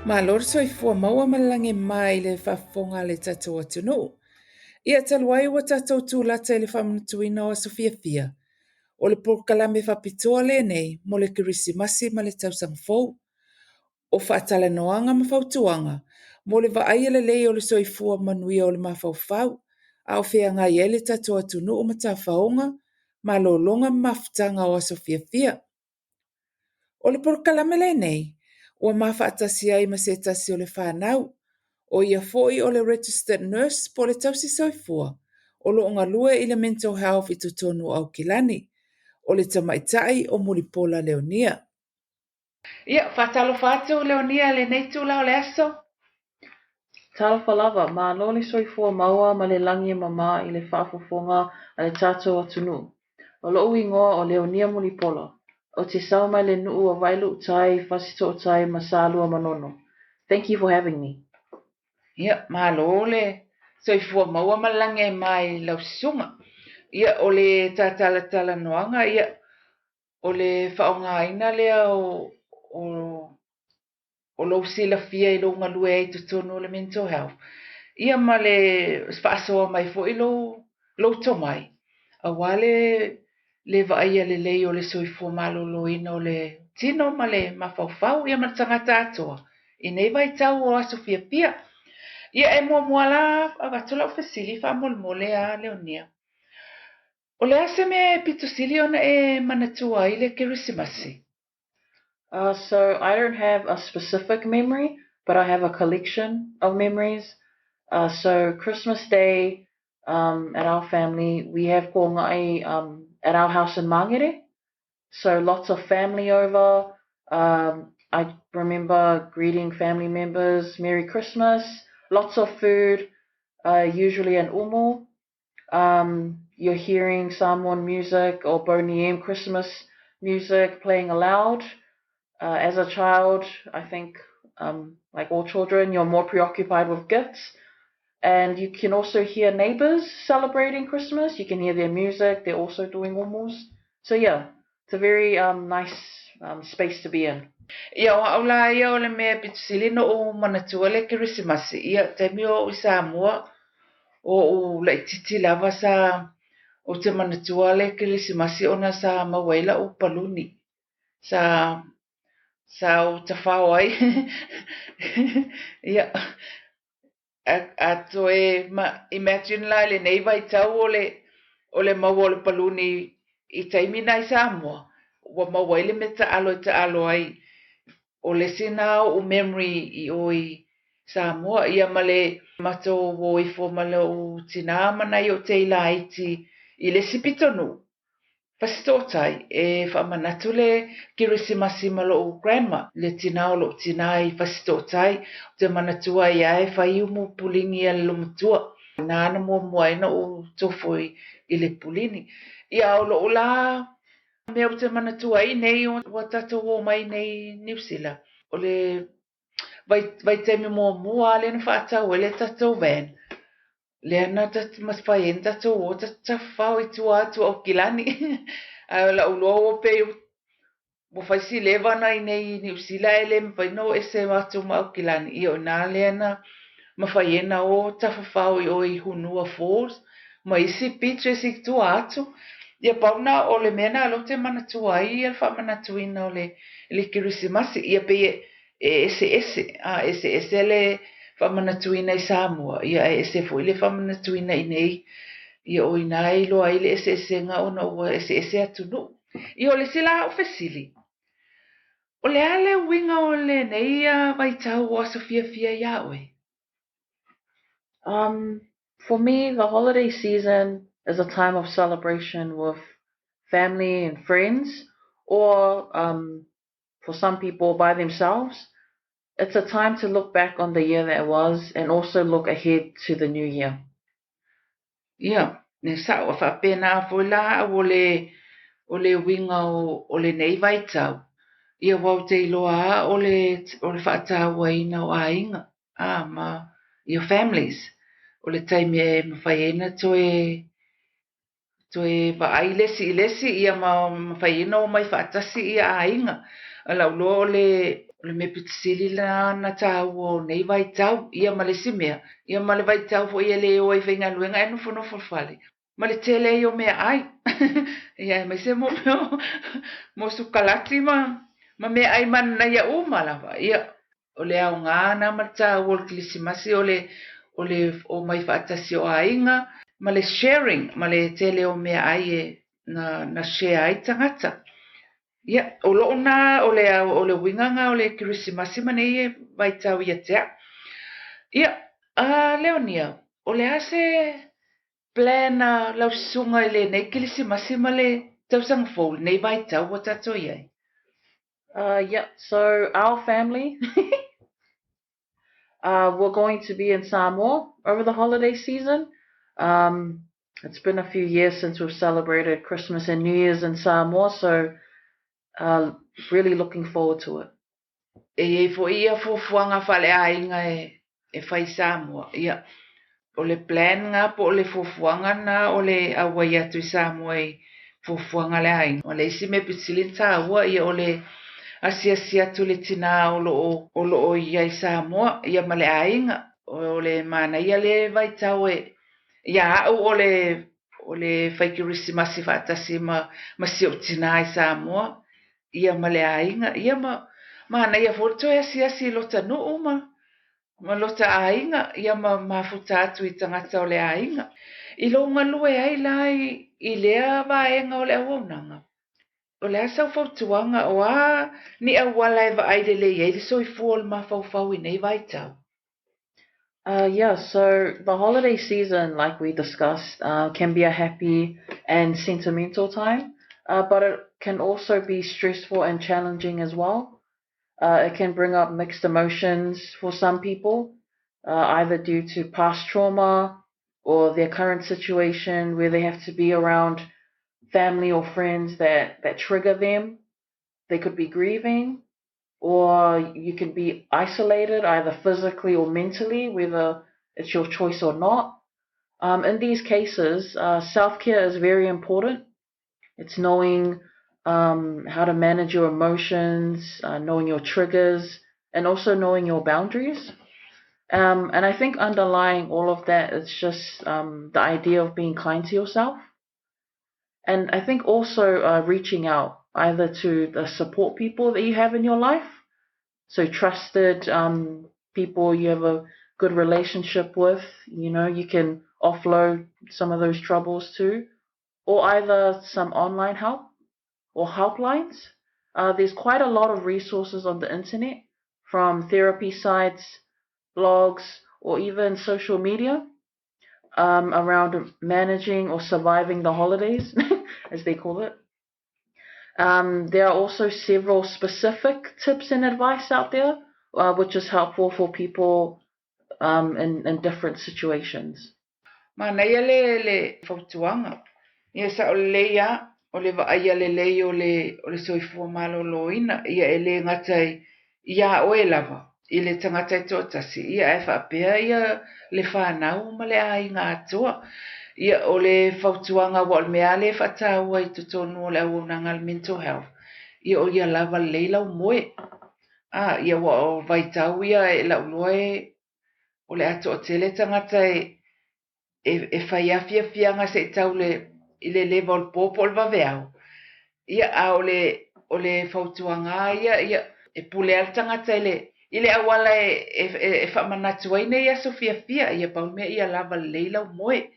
Malo le soifua maua ma le lagi e mama i le faafofoga a le tatou atunuu. Ia talu ai ua tatou tulata i le faamanatuina o aso fiafia, o le polokalame faapitoa lenei mo le Kerisimasi ma le Tausaga Fou. O faatalanoaga ma fautuaga mo le vaaia lelei o le soifua manuia o le mafaufau a o feagai ai le tatou atunuu ma tafaoga, malologa ma mafutaga o aso fiafia. O le polokalame lenei, ua ma faatasi ai ma se tasi o le fanau, ʻo ia foi o le Registered Nurse po o le tausi soifua o lo o galue i le Mental Health i totonu o Aukilani, o le tamaitai o Mulipola Leonia. Ia, faatalofa atu Leonia i lenei itula o le aso. Talofa lava, malo le soifua maua ma le lagi e mama i le faafofoga a le tatou atunuu. O lo'u igoa o Leonia Mulipola. Ou te sau mai le nuu o Vailuutai, Fasitootai ma Salua Manono. Thank you for having me. Ia, malo le soifua maua ma le lagi e mama i lau susuga. Ia, o le tatalatalanoaga, ia, o le faaaogaina lea o, o, o lou silafia i lou galue ai i totonu o le mental health, ia ma le faasoa mai foi lou, lou tomai, aua le, le vaaia lelei o le soifua maloloina o le tino ma le mafaufau ia ma le tagata atoa i nei vaitau o aso fiafia. Ia e muamua la avatu lau fesili faamolemole a Leonia. O le a se mea e pito sili ona e manatua ai le Kerisimasi? So I don't have a specific memory, but I have a collection of memories. So Christmas Day at our family, we have kōngai at our house in Mangere. So lots of family over. I remember greeting family members, Merry Christmas, lots of food, usually an umu. You're hearing Samoan music or Boney M Christmas music playing aloud. As a child, I think, like all children, you're more preoccupied with gifts. And you can also hear neighbors celebrating Christmas. You can hear their music. They're also doing umus. So yeah, it's a very nice space to be in. Ia o au la ia o le mea pito sili ona ou manatua le Kerisimasi. Ia taimi o au i Samoa, o ou laitiiti lava sa ou te manatua le Kerisimasi ona sa maua ai lau paluni. Sa sa ou tafao ai. Ia a, a toe ma, imagine la i lenei vaitau o le o le maua o le paluni i taimi na i Samoa, ua maua ai le mea taalo e taalo ai. O le isi na oʻu memory i o i Samoa, ia ma le matou o ifo ma lou tinā ma nai ou tei laiti i le isi pitonuu, Fasitootai, e faamanatu le Kerisimasi ma lou grandma, le tinā o lou tinā i Fasitootai. Ou te manatua ai ia e fai umu pulini a le olomatua. Na na muamua ai na ou tofo i, i le pulini. Ia o lou la mea ou te manatua ai nei ua tatou o mai nei Niu Sila. O le vai, vaitaimi muamua lea na faatau ai le tatou van. Lea na mafai ai ona tatou o tafafao i tua atu o Aukilani. Ae o lau iloa ua pei ua fai si leva ona i nei i Niu Sila e le mafai ona o ese atu ma Aukilani. Ia o ina lea na mafai ai ona o tafafao i o i Hunua Falls ma isi beaches i tua atu. Ia pau na o le mea na lea ou te manatua ai ia le faamanatuina o le, le Kerisimasi. Ia pei e, e eseese, a eseese le faamanatuina i Samoa, ia e ese foi le faamanatuina i nei. Ia o ina e iloa ai le eseesega ona ua eseese atunuu. Ia o le isi la au fesili, o le a le uiga o lenei vaitau o aso fiafia iā oe? For me, the holiday season is a time of celebration with family and friends, or for some people by themselves. It's a time to look back on the year that was and also look ahead to the new year. Ia, e sa'o a faapena foi la au o le o le uiga o, o lenei vaitau. Ia ua ou te iloa a o le o le faatauaina o aiga a ma ia families. O le taimi e mafai ai ona toe toe vaai le isi i le isi ia ma mafai ai ona omai faatasi ia aiga. A lau iloa o le O le mea pito sili lena ona taua o nei vaitau, ia ma le isi mea, ia ma le vaitau foi e le o ai e faigaluega ae nofonofo i le fale, ma le tele ai o meaai. Ia aemaise mo mea o sukalati ma meaai manaia uma lava. Ia, o le aoga lena ma le taua o le Kerisimasi o le o le omai faatasi o aiga ma le sharing ma le tele o meaai e na share ai tagata. Ia, o lou na, o le, o le uiga na o le Kerisimasi ma nei vaitau ia te au. Ia, Leonia, o le a se plan a lau susuga i lenei Kerisimasi ma le tausaga fou, lenei vaitau ua tatou i ai? Yeah, so our family, we're going to be in Samoa over the holiday season. It's been a few years since we've celebrated Christmas and New Year's in Samoa, so really looking forward to it. E i ai foi ia fuafuaga faaleaiga e fai i Samoa. Ia, o le plan na po o le fuafuaga na o le auai atu i Samoa i fuafuaga a le aiga. O le isi mea pito sili ona taua, ia o le asiasi atu i le tinā o lo o i ai i Samoa, ia ma le aiga. O le manaia le vaitau e ia au o le fai Kerisimasi faatasi ma si ou tinā i Samoa, ia ma le aiga, ia ma manaia foi le toe asiasi i lota nuu ma lota aiga, ia ma mafuta atu i tagata o le aiga. I lou galue ai la i lea vaega o le auaunaga, o le a sau fautuaga o a ni auala e vaai lelei ai le soifua o le mafaufau i nei vaitau? Yeah, so the holiday season, like we discussed, can be a happy and sentimental time, but it can also be stressful and challenging as well. It can bring up mixed emotions for some people, either due to past trauma or their current situation where they have to be around family or friends that trigger them. They could be grieving, or you can be isolated either physically or mentally, whether it's your choice or not. In these cases, self-care is very important. It's knowing how to manage your emotions, knowing your triggers, and also knowing your boundaries. And I think underlying all of that is just the idea of being kind to yourself. And I think also reaching out either to the support people that you have in your life, so trusted people you have a good relationship with, you can offload some of those troubles to, or either some online help or helplines. There's quite a lot of resources on the internet, from therapy sites, blogs, or even social media around managing or surviving the holidays, as they call it. There are also several specific tips and advice out there, which is helpful for people in different situations. Manaia le fautuaga. Ia sao lelei lava, o le vaaia lelei o le soifua malōlōina, ia e lē gata iā oe lava i le tagata e toatasi, ia ae faapea ia le fanau ma le aiga atoa. Ia o le fautuaga ua o le mea lea e faataua i totonu o le auaunaga a le mental health, ia o ia lava lelei lau moe. A ia ua o vaitau ia e lau iloa e o le a toatele tagata e fai afiafiaga seʻi tau le i le leva o le pō po o le vaveao. Ia a o le fautuaga ia ia e pule a le tagata i le auala e faamanatu ai nei aso fiafia, ia pau le mea ia lava lelei lau moe.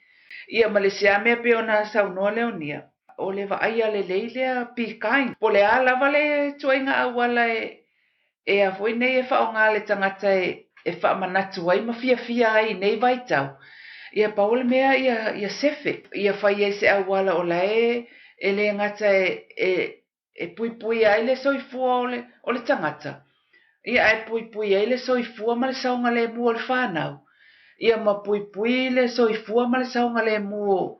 Ia ma le isi lava mea pei ona saunoa Leonia, o le vaaia lelei lea, be kind. Po o le a lava le ituaiga auala e a foi nei e faaaogā le tagata e faamanatu ai ma fiafia ai i nei vaitau. Ia pau o le mea ia sefe, ia fai ai se auala o la e lē gata e puipui ai le soifua o le tagata. Ia ae puipui ai le soifua ma le saogalemu o le fanau. Ia ma puipui le soifua ma le saogalemu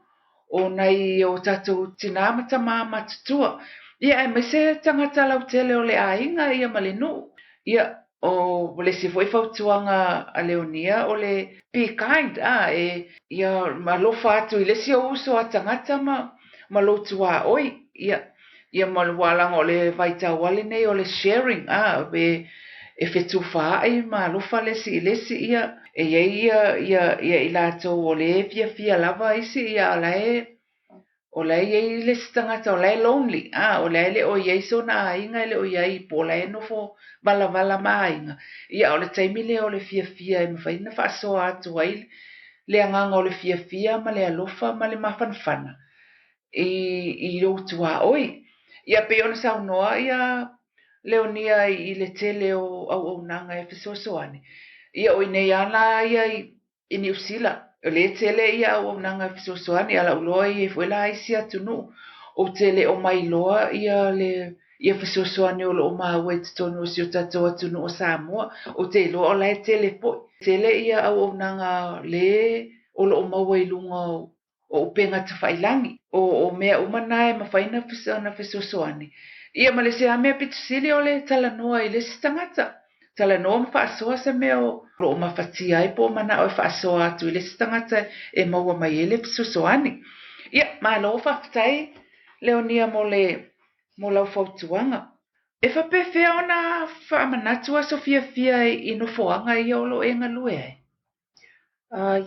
o nai o tatou tinā ma tamā matutua. Ia aemaise tagata lautele o le aiga ia ma le nuu. Ia o le isi foi fautuaga a Leonia o le be kind, a e ia alofa atu i le isi ou uso a tagata ma lou tuaoi. Ia ma le ua laga o le vaitau ale nei o le sharing, a e e fetufaai ma alofa le isi i le isi, ia, e i ai ia, ia, ia i latou o lea e fiafia lava isi, ia o la e, o la e i ai le isi tagata o la e lonely, a, o la e le o i ai sona aiga, e le o i ai, po o la e nofo valavala ma aiga, ia a o le taimi lea o le fiafia e mafai ona faasoa atu ai le agaga o le fiafia ma le alofa ma le mafanafana i, i ou tuaoi. Ia pei ona saunoa ia Leonia i le tele o auaunaga e fesoasoani, ia o i inei lava la ia i, i Niu Sila, o lea e tele ia auaunaga e fesoasoani, a o lau iloa e i ai foi la isi atunuu, ou te le o mailoa ia le ia fesoasoani o lo o maua i totonu o si o tatou atunuu o Samoa. Ou te iloa o la e tele foi. Tele ia auaunaga le o lo o maua i luga o o upega tafailangi. O, o mea uma na e mafai ona fesoasoani. Ia ma le isi lava mea pito sili o le talanoa i le isi tagata. Talanoa ma faasoa se mea o lo o mafatia ai po o manao e faasoa atu i le isi tagata e maua mai ai le fesoasoani. Ia, malo faafetai Leonia mo le mo lau fautuaga. E faapefea ona faamanatu aso fiafia i nofoaga ia o lo o e galue ai?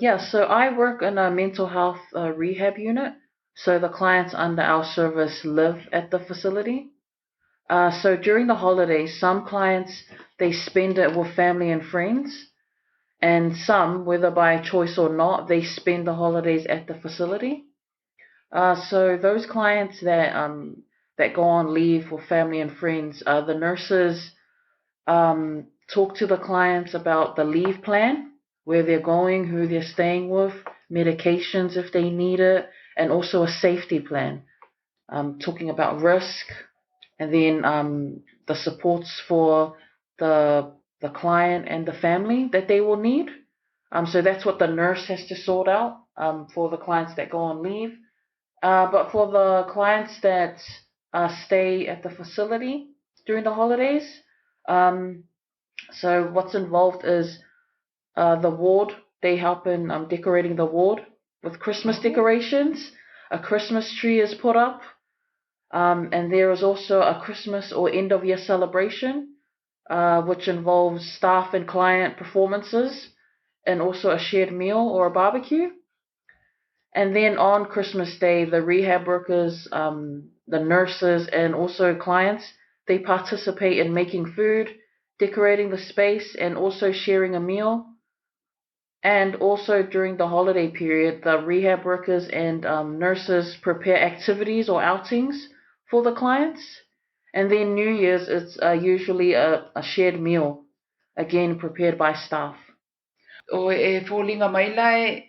Yeah, so I work in a mental health rehab unit. So the clients under our service live at the facility. So during the holidays, some clients, they spend it with family and friends. And some, whether by choice or not, they spend the holidays at the facility. So those clients that that go on leave with family and friends, the nurses talk to the clients about the leave plan, where they're going, who they're staying with, medications if they need it, and also a safety plan, talking about risk, and then the supports for the the client and the family that they will need. So that's what the nurse has to sort out for the clients that go on leave. But for the clients that stay at the facility during the holidays, so what's involved is the ward. They help in decorating the ward with Christmas decorations. A Christmas tree is put up, and there is also a Christmas or end of year celebration, which involves staff and client performances, and also a shared meal or a barbecue. And then on Christmas Day, the rehab workers, the nurses, and also clients, they participate in making food, decorating the space, and also sharing a meal. And also during the holiday period, the rehab workers and nurses prepare activities or outings for the clients. And then New Year's, it's usually a shared meal, again prepared by staff. O e foliga mai la e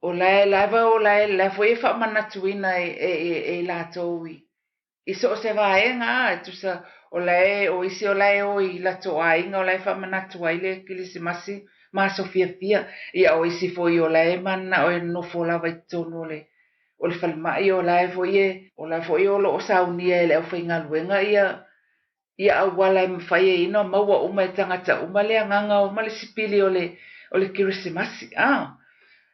o la e lava o la e la foi e faamanatuina e e e, e latou i i so o se vaega a, e tusa o la e o isi o la e o i latou aiga o la e faamanatu ai le Kerisimasi ma aso fiafia, ia o isi foi o la e mananao e nofo lava i totonu o le o le falemai o la e foi e o la foi o lo o saunia e le aufaigaluega ia ia auala e mafai ai ona maua uma e tagata uma le agaga o ma le sipili o le o le Kerisimasi. A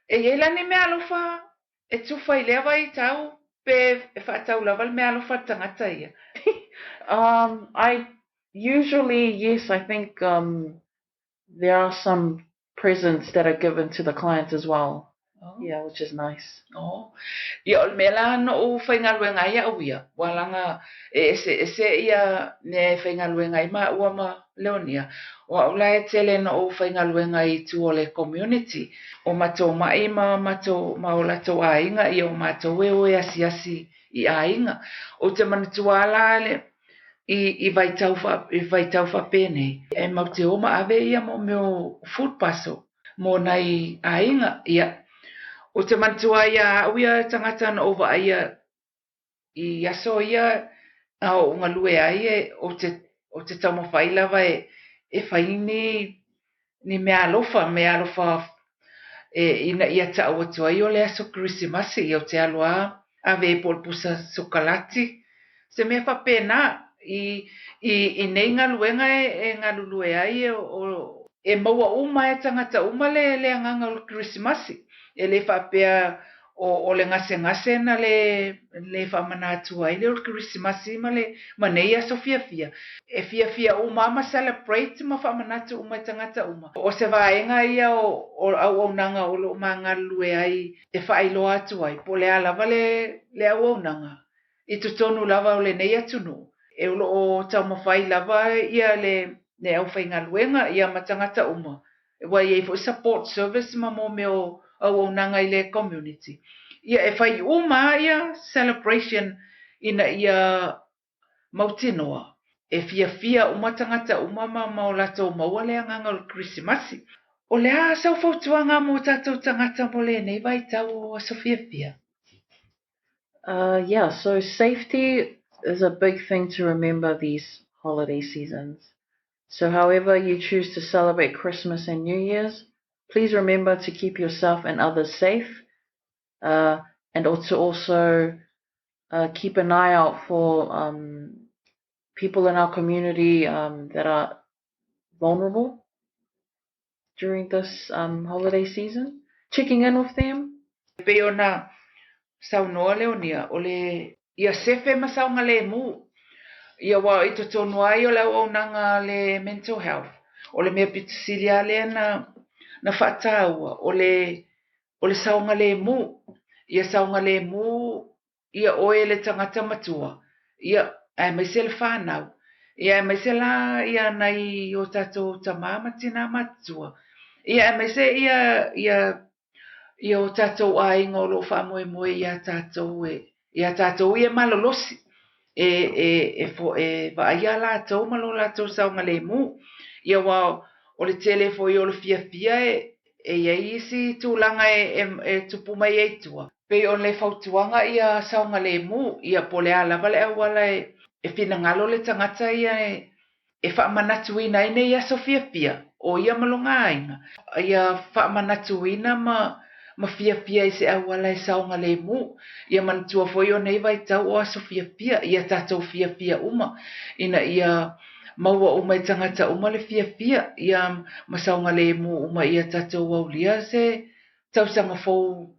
e i ai la ni meaalofa e tufa i lea vaitau pe e faatau lava le meaalofa a le tagata ia? I usually, yes, I think there are some presents that are given to the clients as well. Oh. Yeah, which is nice. Oh. Ia o le mea la noʻu faigaluega ai a'u ia, ua laga e eseese ia mea e faigaluega ai maua ma Leonia. O a'u la e tele noʻu faigaluega i tua o le community, o matou ma'i ma matou ma o latou aiga, ia o matou e o e asiasi i aiga. Ou te manatua la le i, i vaitau fa, i vaitau faapenei, e mau te o ma ave ia mo mea o food parcel mo nai aiga. Ia, ou te manatua ia a'u ia tagata na ou vaaia i aso ia a oʻu galue ai e ou te ou te taumafai lava e e fai ni ni meaalofa, meaalofa e ina ia ta'u atu ai o le aso Kerisimasi, ia ou te alu a ave ai po o le pusa sokalati, se mea faapena i i i nei galuega e e galulue ai o e maua uma e tagata uma le le agaga o le Kerisimasi. E le faapea O, o le gasegase na le, le faamanatua ai lea o le Kerisimasi ma le, ma nei aso fiafia. E fiafia uma lava ma celebrate ma faamanatu uma i tagata uma. O se vaega ia o, o auaunaga o lo o ma galulue ai e faailoa atu ai, po o le a lava le, le auaunaga i totonu lava o lenei atunuu. E o lo o taumafai lava ia le, le aufaigaluega ia ma tagata uma. Ua i ai foi support service ma mo mea o auaunaga i le community. Ia e fai uma ia celebration ina ia mautinoa. E fiafia uma tagata uma ma, ma o latou maua le agaga o le Kerisimasi. O le a sau fautuaga mo tatou tagata mo lenei vaitau o aso fiafia? Yeah, so safety is a big thing to remember these holiday seasons. So however you choose to celebrate Christmas and New Year's, please remember to keep yourself and others safe, and to also keep an eye out for people in our community that are vulnerable during this holiday season. Checking in with them. Pei ona saunoa Leonia, o le ia sefe ma saogalemu. Ia aua i totonu ai o le auaunaga a le mental health. O le mea pito sili lava lea na, na faataua, o le, o le saogalemu. Ia saogalemu ia oe le tagata matua. Ia, aemaise le fanau. Ia aemaise la ia nai o tatou tamā ma tinā matutua. Ia aemaise ia, ia, ia o tatou aiga o lo o faamoemoe iā tatou e, iā tatou ia malolosi. E, e, e, fo, e vaaia latou ma lo latou saogalemu. Ia aua o le tele foi o le fiafia e, e i ai isi tulaga e, e, e tupu mai ai tua. Pei o le fautuaga ia saogalemu, ia po o le a lava le auala e, e finagalo le tagata ia e, e faamanatuina ai nei aso fiafia, o ia ma lona aiga. Ia faamanatuina ma, ma fiafia i se auala e saogalemu. Ia manatua foi o nei vaitau o aso fiafia, ia tatou fiafia uma, ina ia maua uma i tagata uma le fiafia, ia ma saogalemu uma ia tatou aulia se tausaga fou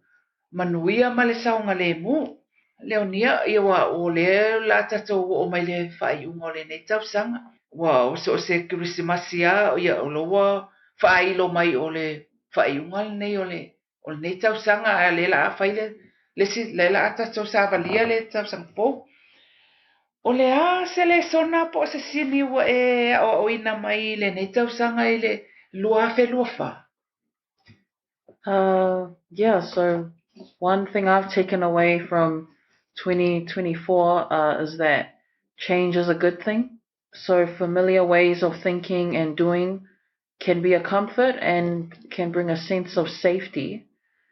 manuia ma le saogalemu. Leonia, ia aua o lea o le a tatou oo mai le faaiuga o lenei tausaga. Ua o so o se Kerisimasi lava, ia o lea ua faailo mai o le faaiuga lenei o le, o lenei tausaga, ae o lea o le a fai le, le isi, lea o le a tatou savalia le tausaga fou. O le a se lesona po o se sini ua e aoaoina mai i lenei tausaga i le 2024? Yeah, so one thing I've taken away from 2024 is that change is a good thing. So familiar ways of thinking and doing can be a comfort and can bring a sense of safety,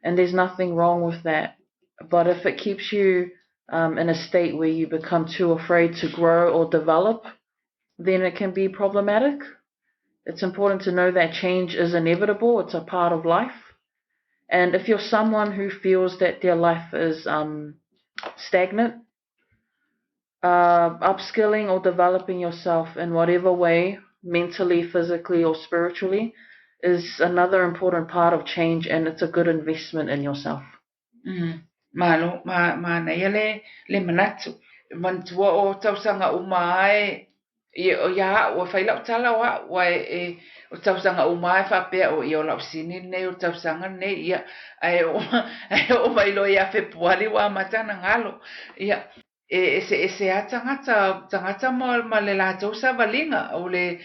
and there's nothing wrong with that. But if it keeps you in a state where you become too afraid to grow or develop, then it can be problematic. It's important to know that change is inevitable, it's a part of life. And if you're someone who feels that their life is stagnant, upskilling or developing yourself in whatever way, mentally, physically, or spiritually, is another important part of change, and it's a good investment in yourself. Malo, ma, manaia le, le manatu. Manatua o tausaga uma lava e, ia, ia au, e fai lau tala o au, aua e, e, o tausaga uma lava e faapea o ia o lau sini lenei o le tausaga lenei, ia, ae oo, ae oo mai loa ia Fepuari ua amata ona galo. Ia, e eseese lava tagata, tagata ma, ma le latou savaliga, o le,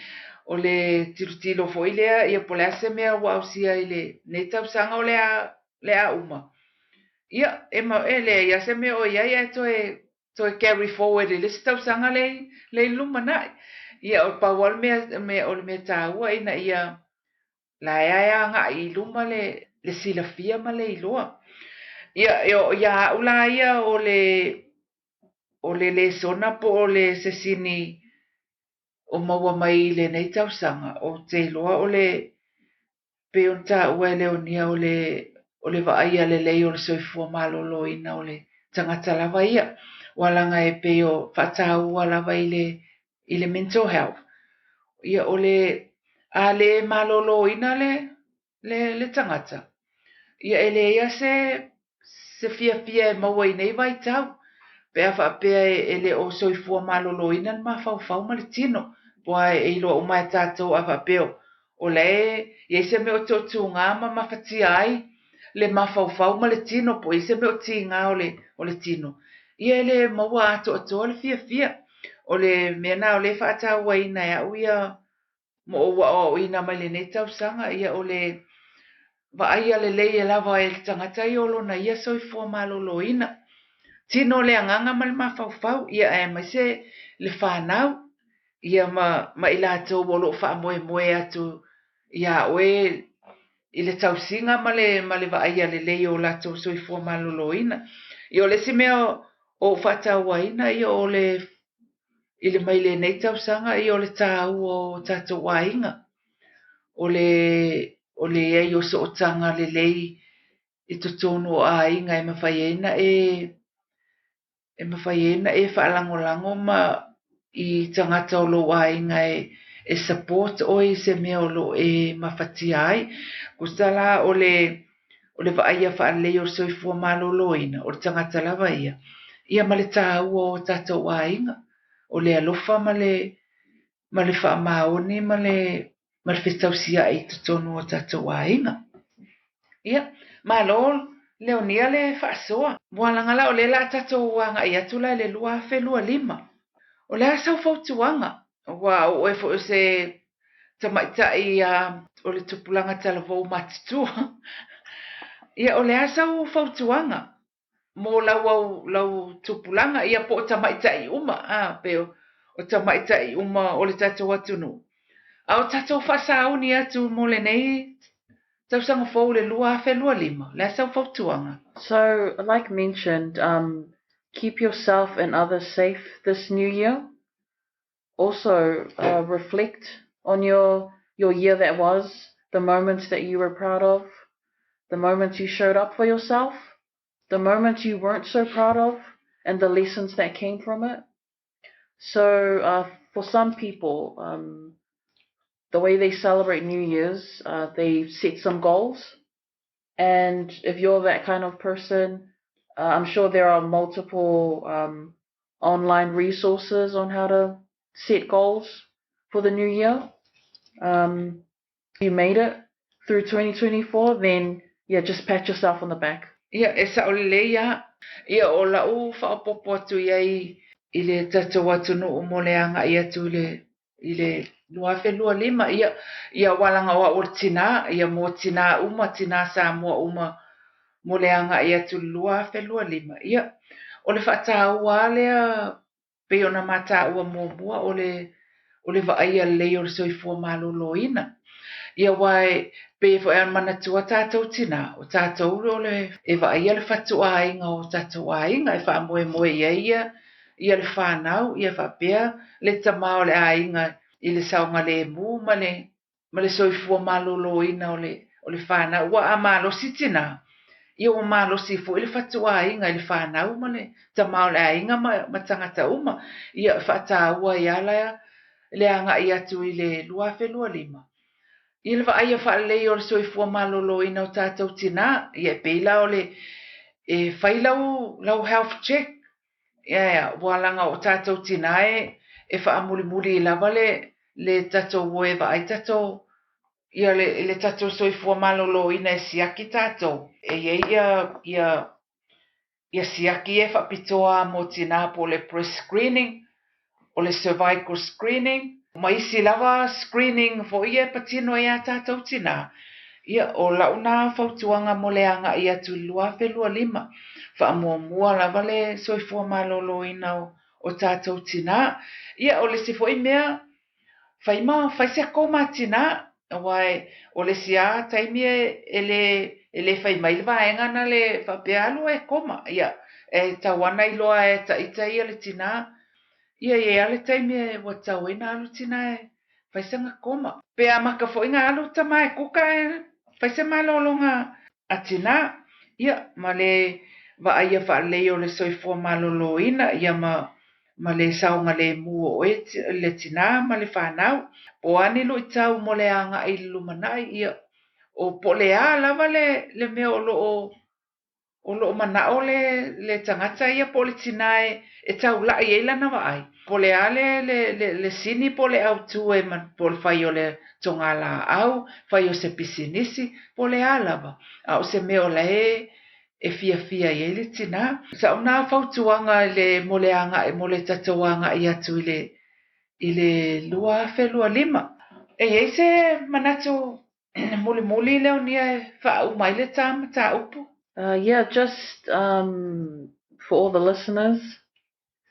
o le tilotilo foi lea, ia po o le a se mea ua ausia i lenei tausaga o le a, le a uma. Ia, e, ma, e leai lava se mea o i ai ae toe, toe carry forward i le isi tausaga le, le i lumanai. Ia, o pau lava le mea, mea, o le mea taua ina ia la e ae agai i luma le, le silafia ma le iloa. Ia, e, o, ia au la ia o le, o le lesona po o le se sini o maua mai i lenei tausaga, ou te iloa o le, pei ona taua e Leonia o le, o le vaaia lelei o le soifua maloloina o le tagata lava ia. Aua leaga e pei o faataua lava i le, i le mental health. Ia o le, a le maloloina le, le, le tagata, ia e leai lava se, se fiafia e maua i nei vaitau pe a faapea e le o soifua maloloina le mafaufau ma le tino. Aua e iloa uma e tatou a faapea o la e i ai se mea o toatuga ma mafatia ai le mafaufau ma le tino po o i ai se mea o tiga o le tino, ia e le maua atoatoa le fiafia. O le mea lena o lea e faatauaina e au ia ma ou aoaoina mai lenei tausaga, ia o le vaaia lelei lava e le tagata ia o lona ia soifua maloloina. Tino le agaga ma le mafaufau, ia aemaise le fanau, ia ma i latou o lo o faamoemoe atu iā oe i le tausiga ma le vaaia lelei o latou soifua maloloina. Ia o le isi mea o ou faatauaina, ia o le i le mai lenei tausaga, ia o le taua o tatou aiga, o le i ai o sootaga lelei i totonu o aiga e mafai ai ona e faalagolago ma i tagata o lou aiga e support oe i se mea o lo o e mafatia ai. Tusa la o le vaaia faalelei o le soifua maloloina, o le tagata lava ia, ia ma le taua o tatou aiga, o le alofa ma le faamaoni ma le fetausiai i totonu o tatou aiga. Ia, malo Leonia le faasoa. Ua laga la o lea la tatou agai atu la i le 2025. O le a sau fautuaga, ua oo e foi o se tamaitai o le tupulaga talavou matutua. Ia, o le a sau fautuaga mo lau tupulaga, ia po o tamaitai uma, pe o tamaitai uma o le tatou atunuu. A o tatou faasauni atu mo lenei tausaga fou le 2025, le a sau fautuaga? So, like mentioned, keep yourself and others safe this new year. Also, reflect on your year that was, the moments that you were proud of, the moments you showed up for yourself, the moments you weren't so proud of, and the lessons that came from it. So, for some people, the way they celebrate New Year's, they set some goals. And if you're that kind of person, I'm sure there are multiple online resources on how to set goals for the new year. If you made it through 2024, then yeah, just pat yourself on the back. Ia, e sao lelei ia. Ia, o lau faaopoopo atu i ai i le tatou atunuu mo le agai atu i le 2025, ia, ia ua laga o au o le tinā, ia mo tinā uma, tinā Samoa uma mo le agai atu i le 2025. Ia, o le faataua lea pei ona mataua muamua o le vaaia lelei o le soifua maloloina. Ia aua e pei foi ona manatua tatou tinā, o tatou o le e vaaia le fatuaiga o tatou aiga e faamoemoe i ai ia le fanau, ia faapea le tama o le aiga i le saogalemu ma le soifua maloloina o le fanau. Ua a malosi tinā, ia ua malosi foi le fatuaiga i le fanau ma le tama o le aiga ma tagata uma. Ia faataua ai la le agai atu i le 2025. I le vaaia faalelei o le soifua maloloina o tatou tinā, ia e pei la o le e fai lau health check. Ia, ua laga o tatou tinā e faamulimuli lava le tatou o e vaai tatou, ia le tatou soifua maloloina e siaki tatou. E i ai ia siaki e faapitoa mo tinā po o le breast screening, o le cervical screening, ma isi lava screening foi e patino ai a tatou tinā. Ia, o lau na fautuaga mo le agai atu i le 2025, faamuamua lava le soifua maloloina o tatou tinā. Ia, o le isi foi mea, fai se koma tinā, aua o le isi lava taimi e le fai mai le vaega na le faapea alu e koma. Ia, e tau ana iloa e taita ia le tinā. Ia, i ai lava le taimi ua tatau ai ona alu tinā e fai sana koma. Pe a maka foi na alu tama e kuka e fai se malologa a tinā. Ia, ma le vaaia faalelei o le soifua maloloina, ia ma le saogalemu o oe le tinā ma le fanau. Po o a ni luitau mo le agai i le lumanai, ia, o po o le a lava le mea o lo o O lo o mana'o le le tagata ia po o le tinā e e taula'i ai lana vaai, po o le a le le le le sini po o le autū e po o le fai o le togalaau, fai o se pisinisi, po o le a lava, a o se mea o la e e fiafia i ai le tinā. Sa'u na fautuaga i le mo le aga'i mo le tatou aga'i atu i le i le 2025. E i ai se manatu mulimuli Leonia e faauma ai le ta mataupu? Yeah, just um, for all the listeners,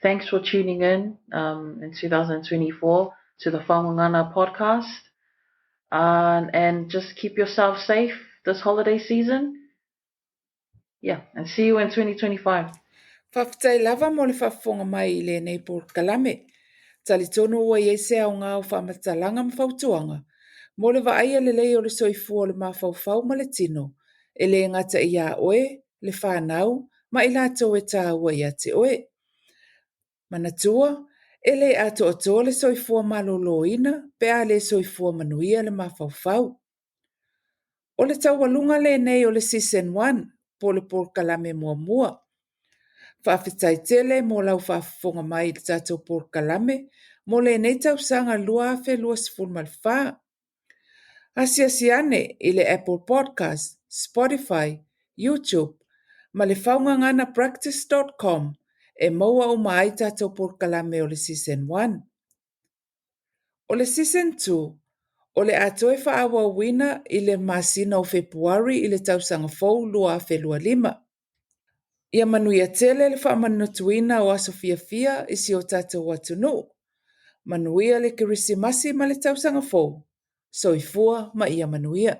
thanks for tuning in um, in 2024 to the Faumagana podcast. And just keep yourself safe this holiday season. Yeah, and see you in 2025. Faafetai lava mo le faafofoga mai i lenei polokalame. Talitonu ua i ai se aoga o faamatalaga ma fautuaga mo le vaaia lelei o le soifua o le mafaufau ma le tino, e le gata iā oe, le fanau, ma i latou e tāua ia te oe. Manatua, e le atoatoa le soifua maloloina pe a le soifua manuia le mafaufau. O le taualuga lenei o le Season 1 po o le polokalame muamua. Faafetai tele mo lau faafofoga mai i le tatou polokalame mo lenei tausaga 2024. Asiasi ane i le Apple Podcast, Spotify, YouTube ma le faugaganapractice.com e maua uma ai tatou polokalame o le Season 1. O le Season 2, o le a toe faaauauina i le masina o Fepuari i le tausaga fou 2025. Ia manuia tele le faamanatuina o aso fiafia i si o tatou atunuu. Manuia le Kerisimasi ma le tausaga fou. Soifua ma ia manuia.